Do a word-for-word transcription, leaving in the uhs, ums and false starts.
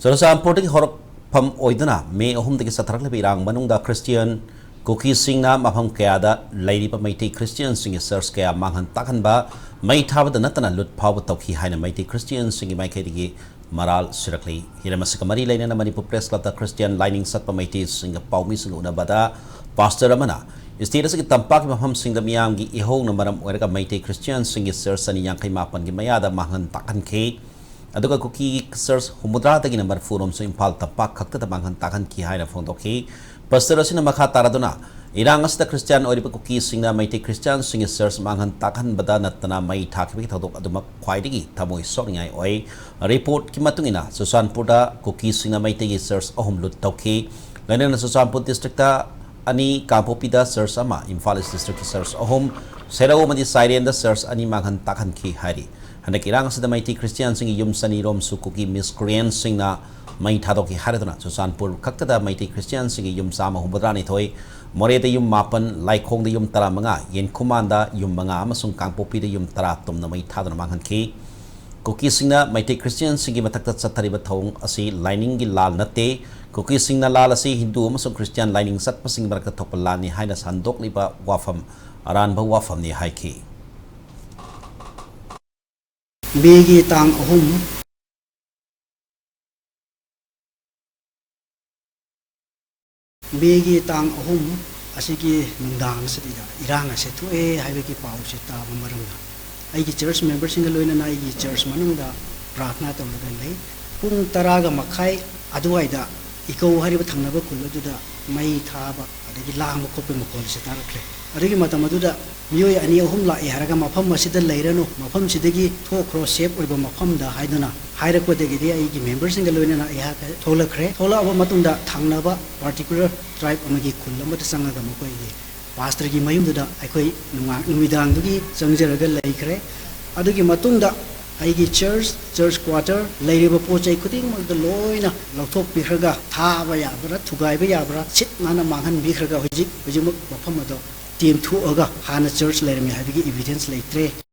ꯆꯨꯔꯆꯥꯟꯄꯨꯔꯗꯒꯤ ꯍꯧꯔꯛꯐꯝ ꯑꯣꯏꯗꯨꯅ ꯃꯦ ꯑꯍꯨꯝꯗꯒꯤ ꯆꯠꯊꯔꯛꯂꯤꯕ ꯏꯔꯥꯡ ꯃꯅꯨꯡꯗ ꯈ꯭ꯔꯤꯁꯇꯤꯌꯥꯟ ꯀꯨꯀꯤꯁꯤꯡꯅ ꯃꯐꯝ ꯀꯌꯥꯗ ꯂꯩꯔꯤꯕ ꯃꯩꯇꯩ ꯈ꯭ꯔꯤꯁꯇꯤꯌꯥꯟꯁꯤꯡꯒꯤ ꯆꯔꯆ ꯀꯌꯥ ꯃꯥꯡꯍꯟ ꯇꯥꯛꯍꯟꯕ, ꯃꯩ ꯊꯥꯕꯗ ꯅꯠꯇꯅ ꯂꯨꯠ ꯐꯥꯎꯕ ꯇꯧꯈꯤ ꯍꯥꯏꯅ ꯃꯩꯇꯩ ꯈ꯭ꯔꯤꯁꯇꯤꯌꯥꯟꯁꯤꯡꯒꯤ ꯃꯥꯏꯀꯩꯗꯒꯤ ꯃꯔꯥꯜ ꯁꯤꯔꯛꯂꯤ꯫ ꯍꯤꯔꯝ ꯑꯁꯤꯒ ꯃꯔꯤ ꯂꯩꯅꯅ ꯃꯅꯤꯄꯨꯔ ꯄ꯭ꯔꯦꯁ ꯀ꯭ꯂꯕꯇ ꯈ꯭ꯔꯤꯁꯇꯤꯌꯥꯟ ꯂꯥꯏꯅꯤꯡ ꯆꯠꯄ ꯃꯩꯇꯩꯁꯤꯡꯒ ꯄꯥꯎꯃꯤꯁꯤꯡꯒ ꯎꯅꯕꯗ ꯄꯥꯁꯇꯔ ꯑꯃꯅ ꯁ꯭ꯇꯦꯠ ꯑꯁꯤꯒꯤ ꯇꯝꯄꯥꯛꯀꯤ ꯃꯐꯝꯁꯤꯡꯗ ꯃꯤꯌꯥꯝꯒꯤ ꯏꯍꯧꯅ ꯃꯔꯝ ꯑꯣꯏꯔꯒ ꯃꯩꯇꯩ ꯈ꯭ꯔꯤꯁꯇꯤꯌꯥꯟꯁꯤꯡꯒꯤ ꯆꯔꯆ ꯆꯅꯤ ꯌꯥꯡꯈꯩ ꯃꯥꯄꯟꯒꯤ ꯃꯌꯥꯗ ꯃꯥꯡꯍꯟ ꯇꯥꯛꯍꯟꯈꯤ꯫ ꯑꯗꯨꯒ ꯀꯨꯀꯤ ꯆꯔꯆ ꯍꯨꯝꯐꯨꯇꯔꯥꯗꯒꯤꯅ ꯃꯔꯤꯐꯨ ꯔꯣꯝꯁꯨ ꯏꯝꯐꯥꯜ ꯇꯝꯄꯥꯛ ꯈꯛꯇꯗ ꯃꯥꯡꯍꯟ ꯇꯥꯛꯍꯟꯈꯤ ꯍꯥꯏꯅ ꯐꯣꯡꯗꯣꯛꯈꯤ꯫ ꯄꯥꯁꯇꯔ ꯑꯁꯤꯅ ꯃꯈꯥ ꯇꯥꯔꯗꯨꯅ, ꯏꯔꯥꯡ ꯑꯁꯤꯗ ꯈ꯭ꯔꯤꯁꯇꯤꯌꯥꯟ ꯑꯣꯏꯔꯤꯕ ꯀꯨꯀꯤꯁꯤꯡꯅ ꯃꯩꯇꯩ ꯈ꯭ꯔꯤꯁꯇꯤꯌꯥꯟꯁꯤꯡꯒꯤ ꯆꯔꯆ ꯃꯥꯡꯍꯟ ꯇꯥꯛꯍꯟꯕꯗ ꯅꯠꯇꯅ ꯃꯩ ꯊꯥꯈꯤꯕꯒꯤ ꯊꯧꯗꯣꯛ ꯑꯗꯨꯃꯛ ꯈ꯭ꯋꯥꯏꯗꯒꯤ ꯊꯃꯣꯏ ꯁꯣꯛꯅꯤꯡꯉꯥꯏ ꯑꯣꯏ꯫ ꯔꯤꯄꯣꯔꯠꯀꯤ ꯃꯇꯨꯡ ꯏꯟꯅ, ꯆꯨꯔꯆꯥꯟꯄꯨꯔꯗ ꯀꯨꯀꯤꯁꯤꯡꯅ ꯃꯩꯇꯩꯒꯤ ꯆꯔꯆ ꯑꯍꯨꯝ ꯂꯨꯠ ꯇꯧꯈꯤ꯫ ꯂꯣꯏꯅꯅ ꯆꯨꯔꯆꯥꯟꯄꯨꯔ ꯗꯤꯁꯇ꯭ꯔꯤꯛꯇ ꯑꯅꯤ, ꯀꯥꯡꯄꯣꯛꯄꯤꯗ ꯆꯔꯆ ꯑꯃ, ꯏꯝꯐꯥꯜ ꯏꯁ ꯗꯤꯁꯇ꯭ꯔꯤꯛꯀꯤ ꯆꯔꯆ ꯑꯍꯨꯝ, ꯁꯦꯔꯧ ꯑꯃꯗꯤ ꯆꯥꯏꯔꯦꯟꯗ ꯆꯔꯆ ꯑꯅꯤ ꯃꯥꯡꯍꯟ ꯇꯥꯛꯍꯟꯈꯤ ꯍꯥꯏꯔꯤ꯫ ꯍꯟꯗꯛꯀꯤ ꯏꯔꯥꯡ ꯑꯁꯤꯗ ꯃꯩꯇꯩ ꯈ꯭ꯔꯤꯁꯇꯤꯌꯥꯟꯁꯤꯡꯒꯤ ꯌꯨꯝ ꯆꯅꯤꯔꯣꯝꯁꯨ ꯀꯨꯀꯤ ꯃꯤꯁꯀ꯭ꯔꯤꯌꯦꯟꯁꯁꯤꯡꯅ ꯃꯩ ꯊꯥꯗꯣꯛꯈꯤ ꯍꯥꯏꯔꯗꯨꯅ ꯆꯨꯔꯆꯥꯟꯄꯨꯔ ꯈꯛꯇꯗ ꯃꯩꯇꯩ ꯈ꯭ꯔꯤꯁꯇꯤꯌꯥꯟꯁꯤꯡꯒꯤ ꯌꯨꯝ ꯆꯥꯝꯃ ꯍꯨꯝꯐꯨꯇꯔꯥꯅꯤꯊꯣꯏ, ꯃꯣꯔꯦꯗ ꯌꯨꯝ ꯃꯥꯄꯟ, ꯂꯥꯏꯈꯣꯡꯗ ꯌꯨꯝ ꯇꯔꯥꯃꯉꯥ, ꯌꯦꯟꯈꯨꯃꯥꯟꯗ ꯌꯨꯝ ꯃꯉꯥ ꯑꯃꯁꯨꯡ ꯀꯥꯡꯄꯣꯛꯄꯤꯗ ꯌꯨꯝ ꯇꯔꯥ ꯇꯨꯝꯅ ꯃꯩ ꯊꯥꯗꯨꯅ ꯃꯥꯡꯍꯟꯈꯤ꯫ ꯀꯨꯀꯤꯁꯤꯡꯅ ꯃꯩꯇꯩ ꯈ꯭ꯔꯤꯁꯇꯤꯌꯥꯟꯁꯤꯡꯒꯤ ꯃꯊꯛꯇ ꯆꯠꯊꯔꯤꯕ ꯊꯧꯑꯣꯡ ꯑꯁꯤ ꯂꯥꯏꯅꯤꯡꯒꯤ ꯂꯥꯜ ꯅꯠꯇꯦ꯫ ꯀꯨꯀꯤꯁꯤꯡꯅ ꯂꯥꯜ ꯑꯁꯤ ꯍꯤꯟꯗꯨ ꯑꯃꯁꯨꯡ ꯈ꯭ꯔꯤꯁꯇꯤꯌꯥꯟ ꯂꯥꯏꯅꯤꯡ ꯆꯠꯄꯁꯤꯡꯒꯤ ꯃꯔꯛꯇ ꯊꯣꯛꯄ ꯂꯥꯟꯅꯤ ꯍꯥꯏꯅ ꯁꯟꯗꯣꯛꯂꯤꯕ ꯋꯥꯐꯝ ꯑꯔꯥꯟꯕ ꯋꯥꯐꯝꯅꯤ ꯍꯥꯏꯈꯤ꯫ ꯃꯦꯒꯤ ꯇꯥꯡ ꯑꯍꯨꯝ, ꯃꯦꯒꯤ ꯇꯥꯡ ꯑꯍꯨꯝ ꯑꯁꯤꯒꯤ ꯅꯨꯡꯗꯥꯡ ꯑꯁꯤꯗ ꯏꯔꯥꯡ ꯑꯁꯤ ꯊꯣꯛꯑꯦ ꯍꯥꯏꯕꯒꯤ ꯄꯥꯎꯁꯤ ꯇꯥꯕ ꯃꯔꯝꯅ ꯑꯩꯒꯤ ꯆꯔꯆ ꯃꯦꯝꯕꯔꯁꯤꯡꯒ ꯂꯣꯏꯅꯅ ꯑꯩꯒꯤ ꯆꯔꯆ ꯃꯅꯨꯡꯗ ꯄ꯭ꯔꯥꯔꯊꯅꯥ ꯇꯧꯔꯒ ꯂꯩ꯫ ꯄꯨꯡ ꯇꯔꯥꯒ ꯃꯈꯥꯏ ꯑꯗꯨꯋꯥꯏꯗ ꯏꯀꯧ ꯍꯥꯏꯔꯤꯕ ꯊꯪꯅꯕ ꯈꯨꯜ ꯑꯗꯨꯗ ꯃꯩ ꯊꯥꯕ ꯑꯗꯒꯤ ꯂꯥꯡꯕ ꯈꯣꯠꯄꯒꯤ ꯃꯈꯣꯜꯁꯦ ꯇꯥꯔꯛꯈ꯭ꯔꯦ꯫ ꯑꯗꯨꯒꯤ ꯃꯇꯝ ꯑꯗꯨꯗ ꯃꯤꯑꯣꯏ ꯑꯅꯤ ꯑꯍꯨꯝ ꯂꯥꯛꯑꯦ ꯍꯥꯏꯔꯒ, "ꯃꯐꯝ ꯑꯁꯤꯗ ꯂꯩꯔꯅꯨ, ꯃꯐꯝꯁꯤꯗꯒꯤ ꯊꯣꯛꯈ꯭ꯔꯣ, ꯁꯦꯐ ꯑꯣꯏꯕ ꯃꯐꯝꯗ" ꯍꯥꯏꯗꯨꯅ ꯍꯥꯏꯔꯛꯄꯗꯒꯤꯗꯤ ꯑꯩꯒꯤ ꯃꯦꯝꯕꯔꯁꯤꯡꯒ ꯂꯣꯏꯅꯅ ꯑꯩꯍꯥꯛ ꯊꯣꯛꯂꯛꯈ꯭ꯔꯦ꯫ ꯊꯣꯛꯂꯛꯑꯕ ꯃꯇꯨꯡꯗ ꯊꯪꯅꯕ ꯄꯥꯔꯇꯤꯀꯨꯂꯔ ꯇ꯭ꯔꯥꯏꯕ ꯑꯃꯒꯤ ꯈꯨꯜ ꯑꯃꯗ ꯆꯪꯉꯒ ꯃꯈꯣꯏꯒꯤ ꯄꯥꯁꯇꯔꯒꯤ ꯃꯌꯨꯝꯗꯨꯗ ꯑꯩꯈꯣꯏ ꯅꯨꯡꯉꯥ-, ꯅꯨꯃꯤꯗꯥꯡꯗꯨꯒꯤ ꯆꯪꯖꯔꯒ ꯂꯩꯈ꯭ꯔꯦ꯫ ꯑꯗꯨꯒꯤ ꯃꯇꯨꯡꯗ ꯑꯩꯒꯤ ꯆꯔꯆ, ꯆꯔꯆ ꯀ꯭ꯋꯥꯇꯔ, ꯂꯩꯔꯤꯕ ꯄꯣꯠ ꯆꯩ ꯈꯨꯗꯤꯡꯃꯛꯇ ꯂꯣꯏꯅ ꯂꯧꯊꯣꯛꯄꯤꯈ꯭ꯔꯒ, ꯊꯥꯕ ꯌꯥꯕ꯭ꯔꯥ, ꯊꯨꯒꯥꯏꯕ ꯌꯥꯕ꯭ꯔꯥ, ꯁꯤꯠ ꯅꯥꯟꯅ ꯃꯥꯡꯍꯟꯕꯤꯈ꯭ꯔꯒ ꯍꯧꯖꯤꯛ, ꯍꯧꯖꯤꯛꯃꯛ ꯃꯐꯝ ꯑꯗꯣ ꯇꯦꯝꯊꯣꯛꯑꯒ ꯍꯥꯟꯅ ꯆꯔꯆ ꯂꯩꯔꯝꯃꯤ ꯍꯥꯏꯕꯒꯤ ꯏꯚꯤꯗꯦꯟꯁ ꯂꯩꯇ꯭ꯔꯦ꯫